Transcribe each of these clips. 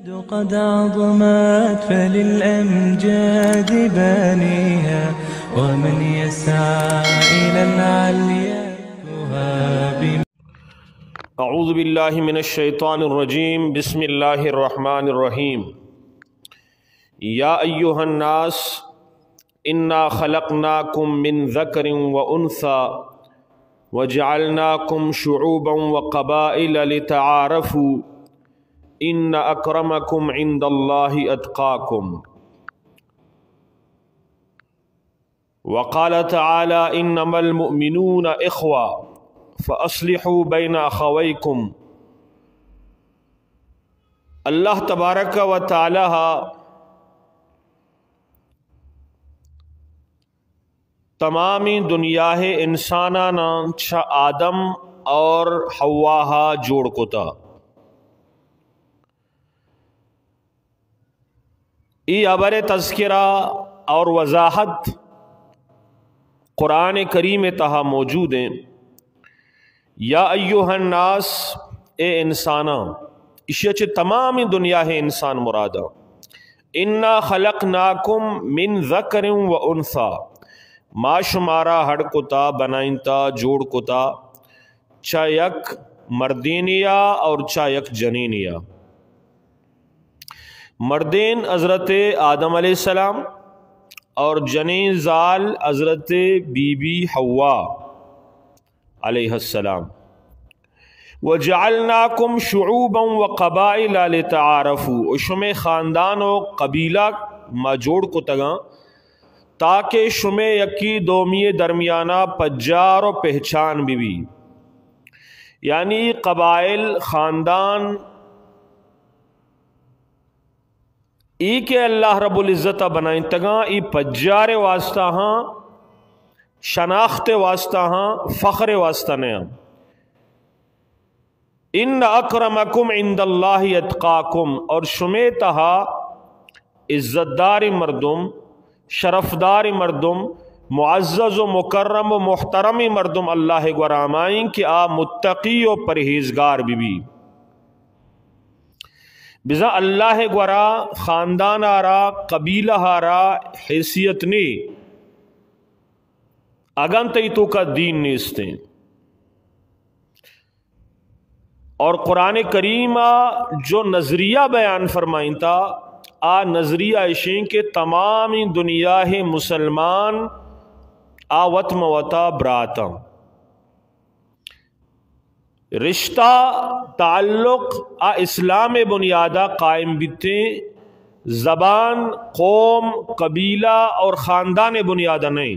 قد عظمت فللأمجاد بانيها، ومن يسعى إلى العليا يهاب. أعوذ بالله من الشيطان الرجيم. بسم الله الرحمن الرحيم. يا أيها الناس، إنا خلقناكم من ذكر وأنثى وجعلناكم شعوبا وقبائل لتعارفوا، إن أكرمكم عند الله أتقاكم. وقال تعالى: إنما المؤمنون إخوة فأصلحوا بين أخويكم. اللہ تبارک و تعالی تمامی دنیا ءِ انساناناں چہ آدم اور حوا ءَ جوڑ کتا۔ اے ہبر ءِ تذکرہ اور وضاحت قرآن کریم ءِ تہا موجود ایں۔ یا ایھا الناس، اے انساناں، ایشی ءَ چہ تمامی دنیا ءِ انسان مراد اَں۔ انا خلقناکم من ذکر و انثی، ما شمارا ہڑ کتا، بنائینتا، جوڑ کتا، چہ یک مردینے ءَ اور چہ یک جنینے ءَ۔ مردین حضرت آدم علیہ السلام اور جنین زال حضرت بی بی حوا علیہ السلام۔ وجعلناکم شعوبا و قبائل لتعارفوا، و شمے خاندان و قبیلہ ما جوڑ کتگاں تاکہ شمے یکی دومی درمیانا پجار و پہچان بہ بی۔ یعنی قبائل، خاندان، اے کہ اللہ رب العزت ءَ بنائینتگاں، اے پجار ءِ واسطہ ہاں، شناخت ءِ واسطہ ہاں، فخر ءِ واسطہ نہ ہاں۔ ان اکرمکم عند اللہ اتقاکم، اور شمے تہا عزت دار مردم، شرف دار مردم، معزز و مکرم و محترم مردم اللہ ءِ گورا ہمائیں کہ آ متقی و پرہیزگار بہ بی۔ بزاں اللہ ءِ گورا خاندان ءَ را، قبیلہ ءَ را حیثیت نے، اگاں تئی توکا دین نیستیں۔ اور قرآن کریم ءَ جو نظریہ بیان فرمائینتا، آ نظریہ اشیں کہ تمامی دنیا ءِ مسلمان آ وت مہ وتا براتاں۔ رشتہ، تعلق آ اسلام ءِ بنیادا قائم بیتیں، زبان، قوم، قبیلہ اور خاندان ءِ بنیادا نہیں۔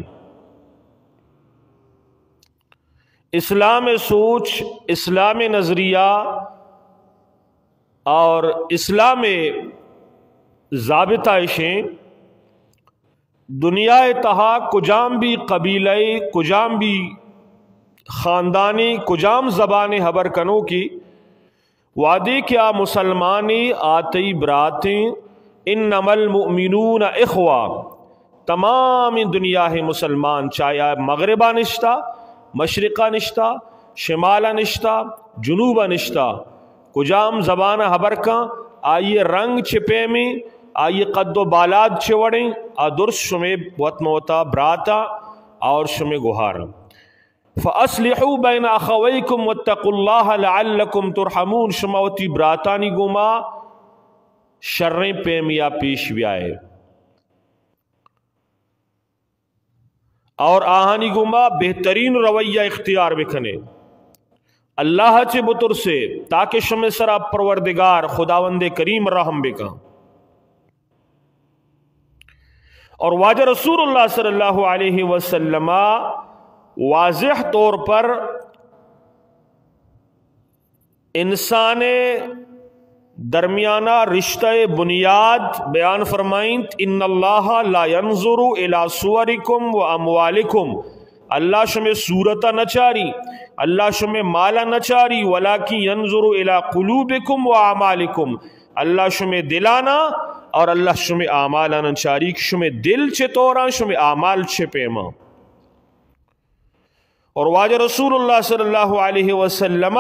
اسلام ءِ سوچ، اسلام ءِ نظریہ اور اسلام ءِ ضابطہ اشیں، دنیا ءِ تہا کجام بھی قبیلہ، کجام بھی خاندانی، کجام زبان ءِ ہبر کنوکے، وہدے کہ آ مسلمانے، آ تئی براتیں۔ انما المؤمنون اخوہ، تمام دنیا ءِ مسلمان، چاہے آ مغربا نشتا، مشرقا نشتا، شمالا نشتا، جنوبا نشتا، کجام زبان ءَ ہبر کن، آئی ءِ رنگ چہ پیمیں، آئی ءِ قد و بالاد چہ وڑیں، آ درست شمے وت مہ وتا براتاں اور شمے گوہاراں۔ فاصلحوا بین اخویکم واتقوا اللہ لعلکم ترحمون، شما وتی براتانی گوما شریں پیمیا پیش بیائے۔ اور آہانی گوما بہترین رویہ اختیار بکنے۔ اللہ چہ بترسے تاکہ شمے سرا پروردگار خداوند کریم رحم بکن۔ اور واجہ رسول اللہ صلی اللہ علیہ وسلم واضح طور پر انسان ءِ درمیانا رشتہ ءِ بنیاد بیان فرمائینت، ان اللہ لا ینظر الی صورکم و اموالکم، اللہ شمے صورت ءَ نہ چاری، اللہ شمے مال ءَ نہ چاری، ولکن ینظر الی قلوبکم و اعمالکم، اللہ شمے دلانا اور اللہ شمے اعمالانا چاری کہ شمے دل چہ طوراں، شمے اعمال چہ پیما۔ اور واجہ رسول اللہ صلی اللہ علیہ وسلم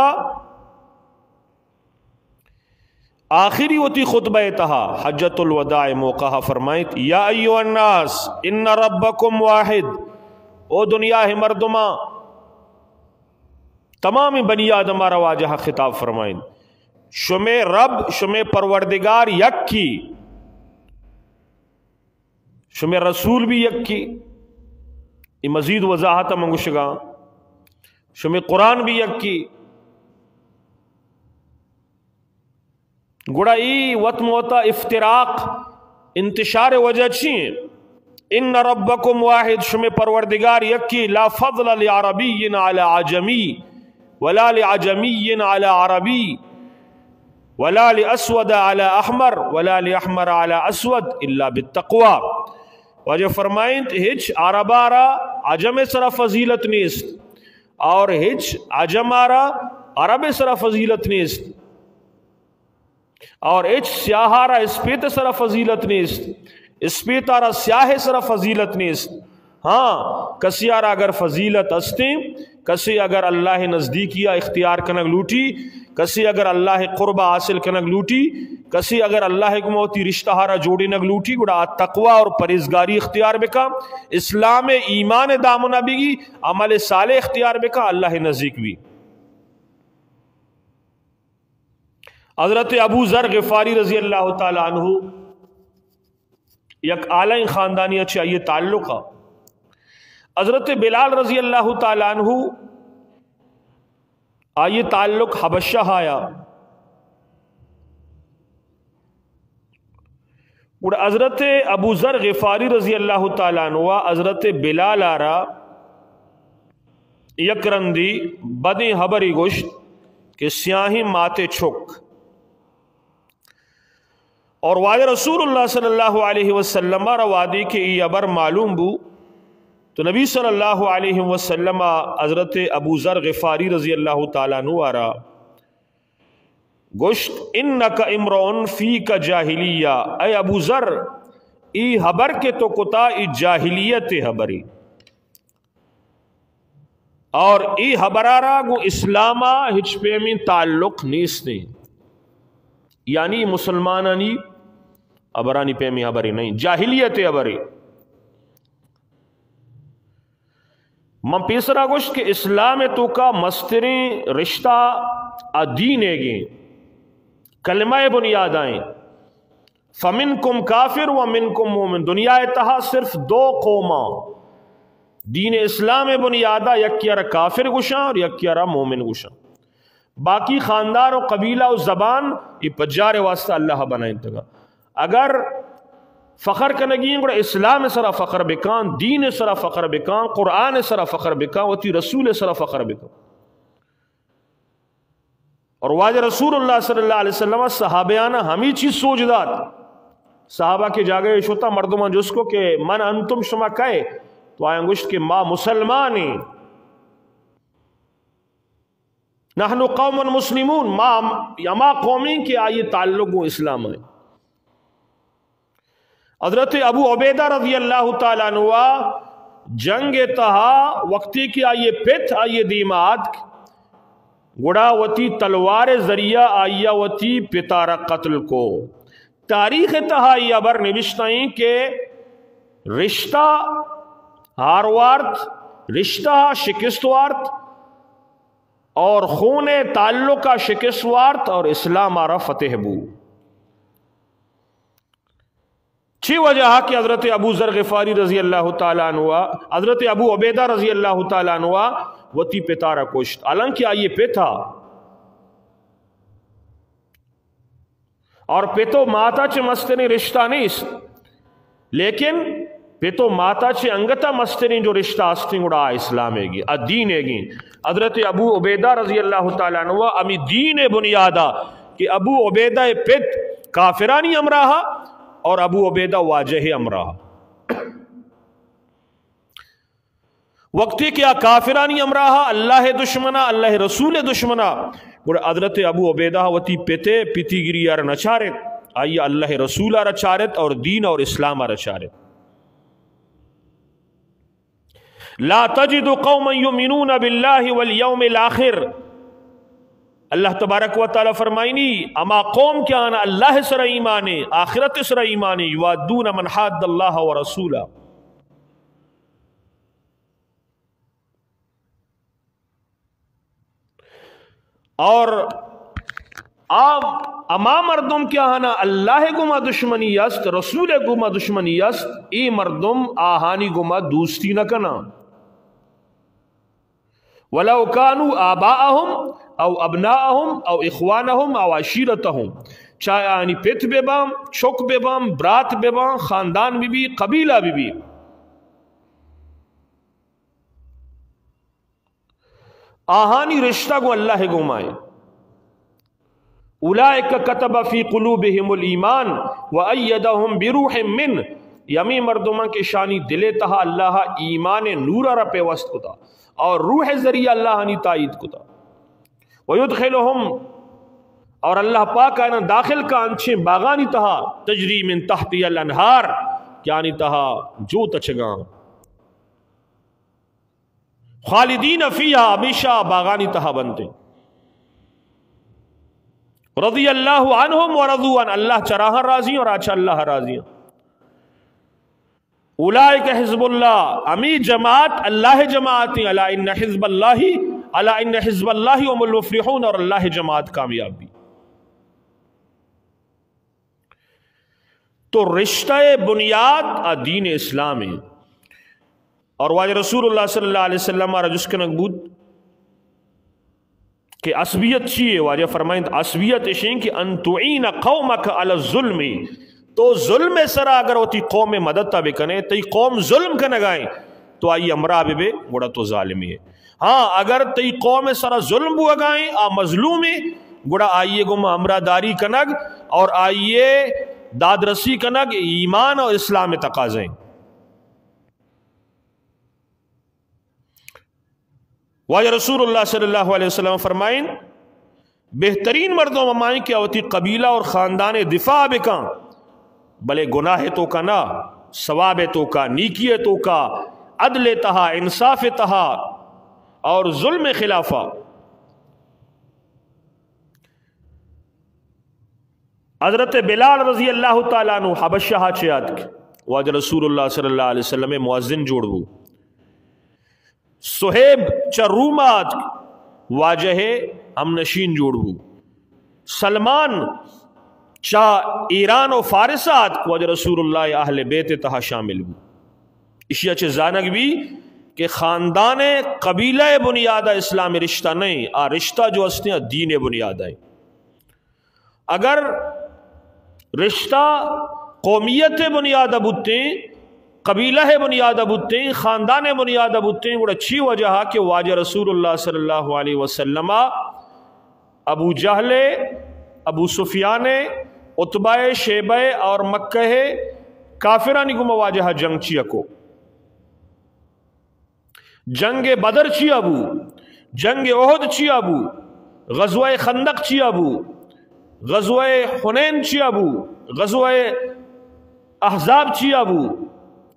ءَ آخری وتی خطبہ تہا حجۃ الوداع موقع فرمائیت، یا ایھا الناس ان ربکم واحد، او دنیا ہے مردماں، تمام بنی آدم را واجہ خطاب فرمائیت، شمے رب، شمے پروردگار یکی، شمے رسول بھی یکی۔ یہ مزید وضاحت من گوشگا، شمے قرآن بھی یکی۔ گڑا ای وت موتا افتراق، انتشار وجہ چی ہیں؟ ان ربکم واحد، شمے پروردگار یکی، لا فضل لعربی علی عجمی ولا لعجمی علی عربی ولا لاسود علی احمر ولا لاحمر علی اسود الا بالتقوی۔ واجہ فرمائیت، ہچ عربا را عجم سرا فضیلت نیست اور ہچ عجما را عرب سرا فضیلت نیست۔ اور ہچ سیاہ ء را اسپیت ء سرا فضیلت نیست، اسپیت ء را سیاہ ء سرا فضیلت نیست۔ ہاں، کسی ء را اگر فضیلت استیں، کسی اگر اللہ نزدیکی ء اختیار کنگ لوٹی، کسی اگر اللہ قرب حاصل کنگ لوٹی، کسی اگر اللہ گما وتی رشتہ ء را جوڑینگ لوٹی، گڑا تقوی اور پرہیزگاری اختیار بکا، اسلام ایمان دامنا بگی، عمل صالح اختیار بکا، اللہ نزدیک بی۔ حضرت ابو ذر غفاری رضی اللہ تعالی عنہ یک اعلی خاندانی چہ آئی تعلق ء۔ حضرت بلال رضی اللہ تعالی عنہ، آئی تعلق حبشہ آیا۔ گڑا حضرت ابو ذر غفاری رضی اللہ تعالی عنہ ء حضرت بلال ء را یک رندی بدیں حبری گوشت کہ سیاہیں ماتے چک۔ اور واجہ رسول اللہ صلی اللہ علیہ وسلم ء را وہدے کہ ای حبر معلوم بو تو نبی صلی اللہ علیہ وسلم ء حضرت ابو ذر غفاری رضی اللہ تعالی عنہ ء را گوشت، انک امرؤ فیک جاہلیہ، اے ابو ذر، ای حبر کہ تو کتا، ای جاہلیت حبری۔ اور ای حبرارا گو اسلاما ہچ پیمیں تعلق نیستیں، یعنی مسلمانانی حبرانی پیمیں حبری نہیں، جاہلیت حبری۔ من پیسرا گوشت کہ اسلام توکا مستریں رشتہ ء دین ایگیں، کلمہ بنیادائیں۔ فمنکم کافر و منکم مومن۔ دنیا تہا صرف دو قوماں دین اسلام بنیادا، یکیارا کافر گوشاں اور یکیارا مومن گوشاں۔ باقی خاندان و قبیلہ و زبان ای پجار واسطہ اللہ بنائینتگا۔ اگر فخر کنگی ہیں، گڑا اسلام سرا فخر بکان، دین سرا فخر بکان، قرآن سرا فخر بکان، وتی رسول سرا فخر بکان۔ اور واجہ رسول اللہ صلی اللہ علیہ وسلم صحابیانا ہمی چیز سوچ دات۔ صحابہ کے جاگہ شتا، مردمان جس کو کہ من انتم، شما کئے؟ تو آیاں گوشت کہ ما مسلمان ہیں۔ نحن قوم مسلمون، ما ہما قومیں کہ آئی تعلق گوں اسلام ہے۔ حضرت ابو عبیدہ رضی اللہ تعالی عنہ جنگ تہا وقتی کہ آئی پت آئی دیما آتک، گڑا وتی تلوار ذریعہ آئی وتی پتارا قتل کو۔ تاریخ تہا یہ خبر نوشتہ ہیں کہ رشتہ ہار وارت، رشتہ شکست وارت، اور خون تعلق ء شکست وارت اور اسلام آرا فتح بو۔ چی وجہ کہ حضرت ابو ذر غفاری رضی اللہ تعالی عنہ، حضرت ابو عبیدہ رضی اللہ تعالی عنہ وتی پتارا کشت، حالانکہ آئی پتا اور پت و ماتا چہ مستریں رشتہ نیست، لیکن پت و ماتا چہ انگتا مستریں جو رشتہ ہستیں گڑا آ اسلام ایگی، آ دین ایگی۔ حضرت ابو عبیدہ رضی اللہ تعالی عنہ ہمی دین بنیادا کہ ابو عبیدہ پت کافرانی ہمراہ اور ابو عبیدہ واجہ ہمراہ۔ وقتی کہ آ کافرانی ہمراہ، اللہ دشمنا، اللہ رسول دشمنا، گڑا حضرت ابو عبیدہ وتی پتے، پتی گری آر نچارت، آئی اللہ رسول آر چارت اور دین اور اسلام آر چارت۔ لا تجد قوما یؤمنون باللہ والیوم الاخر۔ اللہ تبارک و تعالی فرمائنی، اما قوم کہ آنا اللہ سر ایمانے، آخرت سر ایمانے، یوادون من حاد اللہ و رسولہ، اور آ ہما مردم کہ آنا اللہ گوما دشمنی است، رسول گوما دشمنی است، اے مردم آہانی گوما دوستی نہ کنا۔ ولو کانوا آباءهم او ابناءهم او اخوانهم او عشیرتهم، چاہے آنی پت بہ باں، چک بہ باں، برات بہ باں، خاندان بہ بی، قبیلہ بہ بی۔ آہانی رشتہ گوں اللہ گومائیں۔ اولئک کتب فی قلوبهم الایمان و ایدهم بروح منہ، یمی مردمان کہ شانی دل تہا اللہ ایمان نور را پیوست کتا اور روح ذریعہ اللہ آنی تائید کتا۔ ویدخلهم، اور اللہ پاک آنا داخل کا انچیں باغانی تہا، تجری من تحتها الانہار، کہ آنی تہا جو تچگاں۔ خالدین فیہا، ہمیشہ باغانی تہا بنتے۔ رضی اللہ عنہم و رضوا عنہ، اللہ چراہاں راضی اور آ چہ اللہ راضی۔ اولئک حزب اللہ، ہمی جماعت اللہ جماعت ہیں۔ الا ان حزب اللہ، الا ان حزب اللہ هم المفلحون، اور اللہ جماعت کامیاب بی۔ تو رشتہ بنیاد آ دین اسلام ہے۔ اور واجہ رسول اللہ صلی اللہ علیہ وسلم آرا جست کنگ بود کہ عصبیت چی ہے؟ واجہ فرمائند، عصبیت اشیں کہ ان تعین قومک علی الظلم، تو ظلم سرا اگر وتی قوم مدد تا بکنے، تئی قوم ظلم کنگائیں، تو آئی ہمراہ بہ بے، گڑا تو ظالمی ہے۔ ہاں، اگر تئی قوم سرا ظلم بوگائیں، آ مظلوم ہے، گڑا آئیے گوما ہمراہ داری کنگ اور آئیے دادرسی کنگ ایمان اور اسلام تقاضے۔ واجہ رسول اللہ صلی اللہ علیہ وسلم فرمائیں، بہترین مردم ہمائیں کہ وتی قبیلہ اور خاندان دفاع بکاں، بلے گناہ توکا نہ، ثواب توکا، نیکی توکا، عدل تہا، انصاف تہا اور ظلم خلافا۔ حضرت بلال رضی اللہ تعالی عنہ حبشہ چہ آتک، واجہ رسول اللہ صلی اللہ علیہ وسلم مؤذن جوڑ بو۔ صہیب چہ روم آتک، واجہ ہم نشین جوڑ بو۔ سلمان چہ ایران و فارس آتک، واجہ رسول اللہ اہل بیت تہا شامل بو۔ اشیا چہ زانگ بی کہ خاندان قبیلہ بنیاد اسلام رشتہ نہیں، آ رشتہ جو ہستیں آ دین بنیاد ہے۔ اگر رشتہ قومیت بنیاد بوتیں، قبیلہ بنیاد بوتیں، خاندان بنیاد بوتیں، گڑا چی وجہ کہ واجہ رسول اللہ صلی اللہ علیہ وسلم ابو جہل، ابو سفیان، عتبہ، شیبہ اور مکہ کافرانی گوما واجہ جنگ چیا کو؟ جنگ بدر چیا بو؟ جنگ احد چیا بو؟ غزوہ خندق چیا بو؟ غزوہ حنین چیا بو؟ غزوہ احزاب چیا بو؟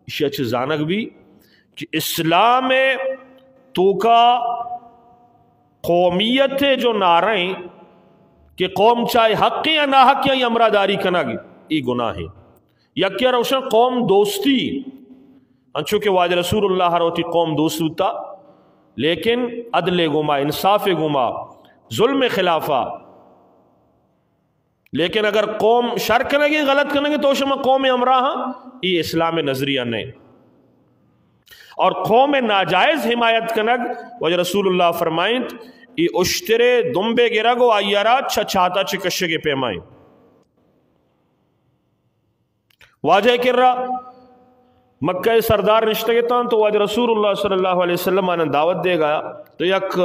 اشیا چہ زانگ بی کہ اسلام توکا قومیت جو نعرہ ہیں کہ قوم چاہے حق یا ناحق یا ہمراہ داری کنگ، ای گناہ ہیں۔ یکے روشن قوم دوستی، انچو کہ واجہ رسول اللہ ہر وتی قوم دوست بوتا، لیکن عدل گوما، انصاف گوما، ظلم خلافا۔ لیکن اگر قوم شر کنگے، غلط کنگے، تو شما قوم ہمراہ ہاں، ای اسلام نظریہ نہیں۔ اور قوم ناجائز حمایت کنگ، واجہ رسول اللہ فرمائنت، ای اشترے دمبے گرگ و آئیارا چہ چاتا چہ کشگے پیمائیں۔ واجہ کرا مکہ سردار نشتگ اتاں، تو واجہ رسول اللہ صلی اللہ علیہ وسلم آناں دعوت دے گایا، تو یک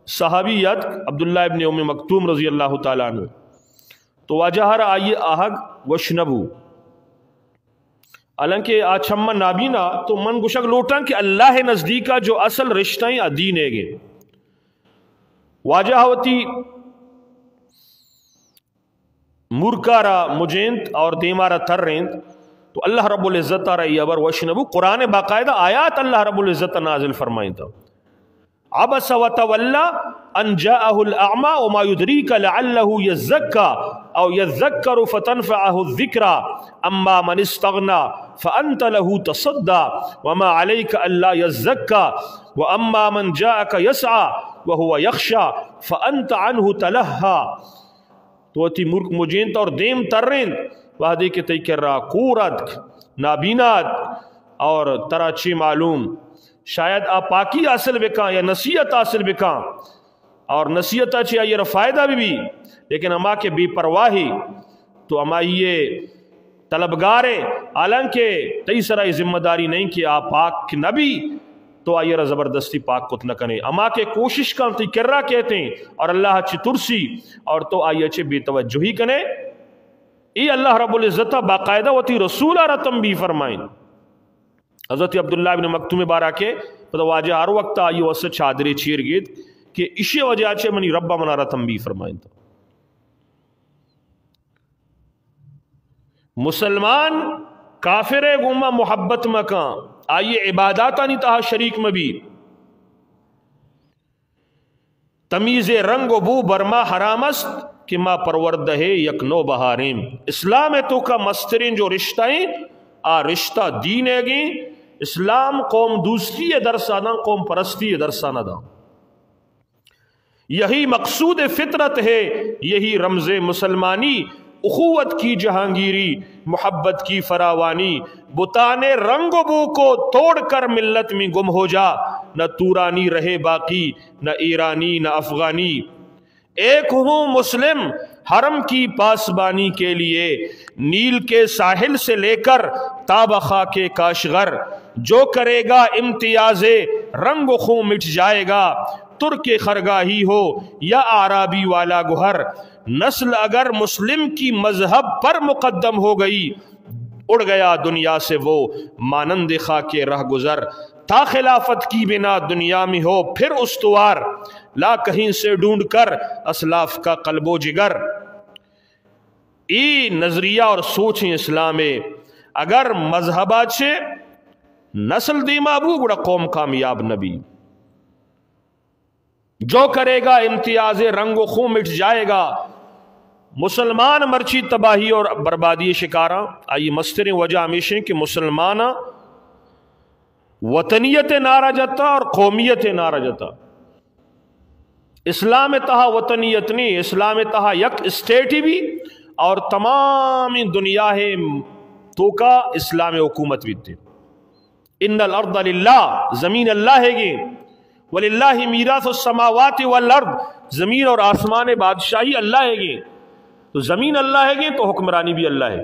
صحابی یاد عبداللہ ابن ام مکتوم رضی اللہ تعالی عنہ، تو واجہ ہر آئی آہگ وش نبو، حالانکہ آ چمہ نابینا۔ تو من گوشگ لوٹاں کہ اللہ نزدیکا جو اصل رشتہ ہیں آ دین ہے گے۔ واجہ وتی مورکارا مجینت اور دیمارا ترینت، تو اللہ رب العزت آرا یہ خبر وش نبو۔ قرآن باقاعدہ آیات اللہ رب العزت نازل فرمائنتا۔ عبس وتولى أن جاءه الأعمى وما يدريك لعله يزكى أو يذكر فتنفعه الذكرى أما من استغنى فأنت له تصدى وما عليك ألا يزكى وأما من جاءك يسعى وهو يخشى فأنت عنه تلهى. تو وتی مرک مجینت اور دیم ترینت، وہدے کہ تئی کرا کور اتک، نابینا اتک، اور ترا چی معلوم؟ شاید آ پاکی حاصل بکاں یا نصیحت حاصل بکاں، اور نصیحت چی آئی را فائدہ بہ بی، لیکن ہما کہ بے پرواہی، تو ہمائی طلبگار ئے، حالانکہ تئی سرا یہ ذمہ داری نہیں کہ آ پاک نہ بی، تو آئی را زبردستی پاک کت نہ کنے۔ ہما کہ کوشش کن تئی کرا کئیت اور اللہ چہ ترسی اور تو آئی چہ بے توجہی کنے۔ اے اللہ رب العزت باقاعدہ وتی رسول را تنبیہ فرمائیں۔ حضرت عبداللہ ابن مکتوم بارہ کہ پدا واجہ ہر وقت آئی واسطہ چادرے چیر گیت کہ اشی وجہ چہ منی رب منا را تنبیہ فرمائیں۔ مسلمان کافر ء گوما محبت مکاں، آئی عباداتانی تہا شریک مبی۔ تمیز رنگ و بو بر ما حرام است کہ ما پروردہ یک نو بہاریں۔ اسلام ء توکا مستریں جو رشتہ ایں، آ رشتہ دین ء گیں۔ اسلام قوم دوستی ء درس ء داں، قوم پرستی ء درس ء نہ داں۔ یہی مقصود فطرت ہے، یہی رمز مسلمانی، اخوت کی جہانگیری، محبت کی فراوانی۔ بتانے رنگ و بو کو توڑ کر ملت میں گم ہو جا، نہ تورانی رہے باقی، نہ ایرانی، نہ افغانی۔ ایک ہوں مسلم حرم کی پاسبانی کے لیے، نیل کے ساحل سے لے کر تا بخاک کاشغر۔ جو کرے گا امتیاز رنگ و خوں مٹ جائے گا، ترک خرگاہی ہو یا اعرابی والا گوہر۔ نسل اگر مسلم کی مذہب پر مقدم ہو گئی، اڑ گیا دنیا سے وہ مانند خاک رہ گزر۔ تا خلافت کی بنا دنیا میں ہو پھر استوار، لا کہیں سے ڈھونڈ کر اسلاف کا قلب و جگر۔ اے نظریہ اور سوچیں اسلام ہے۔ اگر مذہبا چہ نسل دیما بو، گڑا قوم کامیاب نبی۔ جو کرے گا امتیاز رنگ و خوں مٹ جائے گا۔ مسلمان مرچی تباہی اور بربادی شکاراں، آئی مستریں وجہ ہمیشیں کہ مسلمان وطنیت نعرہ جتا اور قومیت نعرہ جتا۔ اسلام تہا وطنیت نہیں، اسلام تہا یک اسٹیٹ ہی بھی اور تمام دنیا ہے توکا اسلام حکومت بیتے۔ ان الارض للہ، زمین اللہ ہے گی، وللہ میراث السماوات والارض، زمین اور آسمان بادشاہی اللہ ہے گی۔ تو زمین اللہ ہے گی تو حکمرانی بھی اللہ ہے۔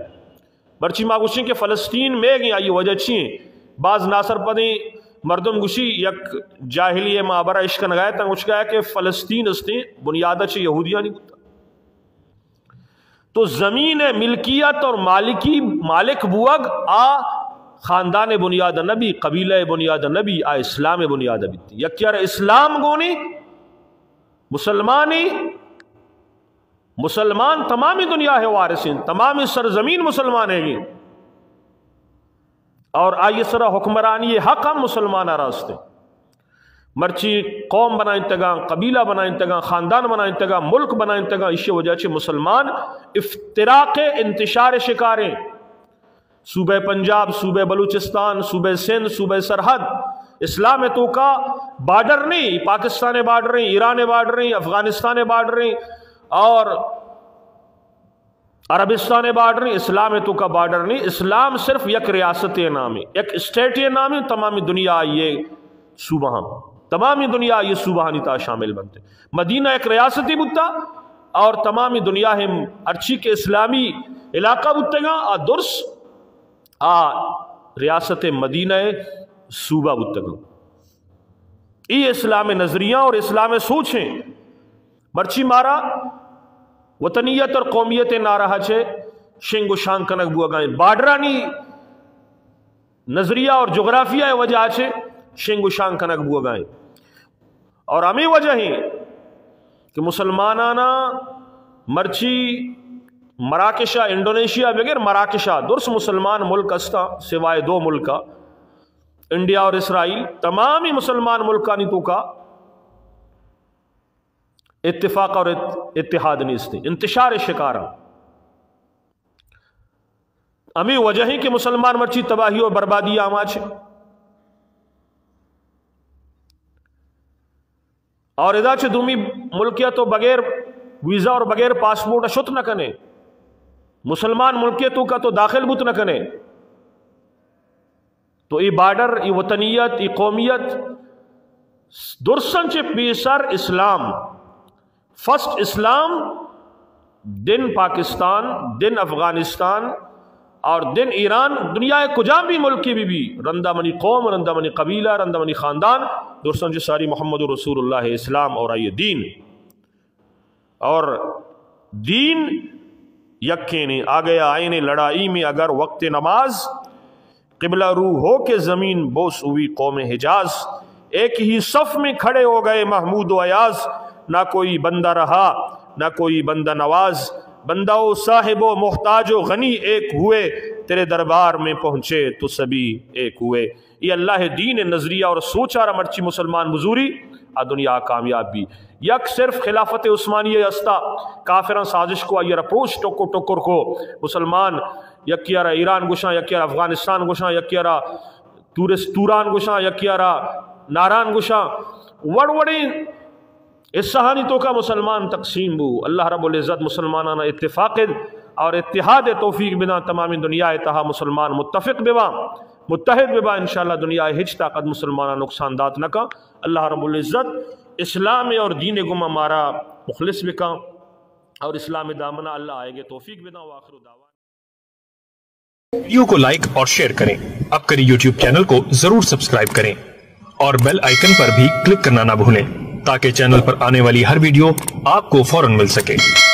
مرچی ما گوشیں کہ فلسطین میں گی، آئی وجہ چی ہیں؟ بعض ناسرپدیں مردم گوشی، یک جاہلی مابرا اشکنگایتا گوشگایا کہ فلسطین استیں بنیادہ چہ یہودیانی بوتا۔ تو زمین ملکیت اور مالکی، مالک بوگ آ خاندان بنیاد نبی، قبیلہ بنیاد نبی، آ اسلام بنیاد بیتی۔ یکیار اسلام گونی، مسلمانی، مسلمان تمامی دنیا ہے وارثین، تمامی سرزمین مسلمان ہے گی۔ اور آئی سرا حکمرانی حق ہم مسلمان راست ہے۔ مرچی قوم بنائینتگاں، قبیلہ بنائینتگاں، خاندان بنائینتگاں، ملک بنائینتگاں، اسی وجہ چہ مسلمان افتراق انتشار شکاریں۔ صوبہ پنجاب، صوبہ بلوچستان، صوبہ سندھ، صوبہ سرحد، اسلام توکا بارڈر نہیں، پاکستان بارڈر ہیں، ایران بارڈر ہیں، افغانستان بارڈر ہیں، اور عربستان بارڈر نہیں، اسلام توکا بارڈر نہیں۔ اسلام صرف یک ریاست نام ہے، یک اسٹیٹ نام ہے، تمامی دنیا آئیے صوبہ ہم، تمامی دنیا آئیے صوبہ ہانی تا شامل بنتے۔ مدینہ یک ریاستی بوتا اور تمامی دنیا ہم ہرچی کہ اسلامی علاقہ بوتگا آ درس آ ریاست مدینہ صوبہ بوتگا۔ ای اسلام نظریہ اور اسلام سوچ ہیں۔ مرچی مارا وطنیت اور قومیت نعرہ چے شنگ و شان کنگ بوگائیں۔ بارڈرانی نظریہ اور جغرافیہ وجہ چے شنگ و شان کنگ بوگائیں۔ اور ہمیں وجہ ہیں کہ مسلمانانا مرچی مراکشا، انڈونیشیا بغیر مراکشا درس مسلمان ملک استا، سوائے دو ملکا، انڈیا اور اسرائیل، تمامی مسلمان ملکانی توکا اتفاق اور ات-، اتحاد نیست، انتشار شکار۔ ہمیں وجہ ہیں کہ مسلمان مرچی تباہی و بربادی آماچ ہیں۔ اور ادا چہ دومی ملکیا تو بغیر ویزا اور بغیر پاسپورٹ شت نہ کنے، مسلمان ملکے توکا تو داخل بوت نہ کنے۔ تو ای بارڈر، ای وطنیت، ای قومیت درسن چہ پیسر اسلام، فرسٹ اسلام، دن پاکستان، دن افغانستان اور دن ایران، دنیا کجام بھی ملکی بھی بھی، رندا منی قوم، رندا منی قبیلہ، رندا منی خاندان، درسن چہ ساری محمد رسول اللہ اسلام اور آئی دین۔ اور دین یکینے، آگے آئین لڑائی میں اگر وقت نماز، قبلہ رو ہو کے زمین بوس ہوئی قوم حجاز، ایک ہی صف میں کھڑے ہو گئے محمود و ایاز، نہ کوئی بندہ رہا، نہ کوئی بندہ نواز، بندہ و صاحب و محتاج و غنی ایک ہوئے، تیرے دربار میں پہنچے تو سبھی ایک ہوئے۔ یہ اللہ دین نظریہ اور سوچ آرا مرچی مسلمان بزوری، آ دنیا کامیاب بھی۔ یک صرف خلافت عثمانیہ استا، کافراں سازش کو، آئی را پروش ٹکر ٹکر کو، مسلمان یکی را ایران گوشاں، یکی را افغانستان گوشاں، یکی را تورس-، توران گوشاں، یکی را ناران گوشاں، وڑ وڑیں حصہانی توکا مسلمان تقسیم بو۔ اللہ رب العزت مسلمانانا اتفاق اور اتحاد توفیق بداں، تمام دنیا تہا مسلمان متفق بباں، متحد بباں، انشاءاللہ دنیا ہچ طاقت مسلماناں نقصان دات نہ کن۔ اللہ رب العزت اسلام اور دین گما مارا مخلص بکن اور اسلام دامنا اللہ آئیگے توفیق بداں۔ وآخر دعوانا۔ ویڈیو کو لائک اور شیئر کریں۔ اپکری یوٹیوب چینل کو ضرور سبسکرائب کریں اور بیل آئیکن پر بھی کلک کرنا نہ بھولیں، تاکہ چینل پر آنے والی ہر ویڈیو آپ کو فوراً مل سکے۔